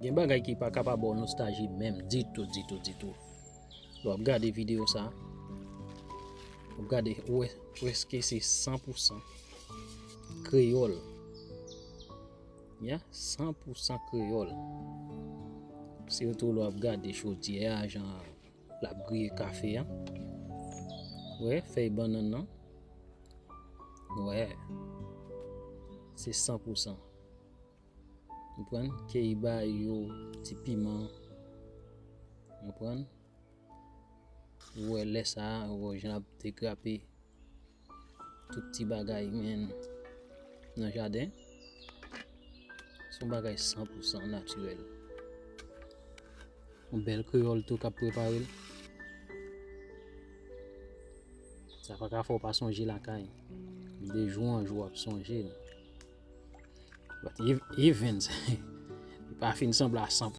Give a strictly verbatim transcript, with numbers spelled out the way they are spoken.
Gen bagay ki pa ka pa ba w nostalji menm ditou, ditou, ditou. Lè w ap gade videyo sa, w ap gade, ou wè, prèske se san pou san kreyòl. Ya, san pou san kreyòl. Sitou lè w ap gade chodyè a, jan l ap griye kafe a. Wè, fèy bannann nan. Wè. Se san pou san. Konprann? Keyi bay yo ti piman. Konprann? Ou wè lè sa a, ou wè jan l ap degrape tout ti bagay, men, nan jaden. Se yon bagay san pou san natirèl. Yon bèl kreyòl tou k ap prepare l. Sa pa ka fè w pa sonje lakay. De jou an jou w ap sonje l. But ev- even, li pa fin sanble a san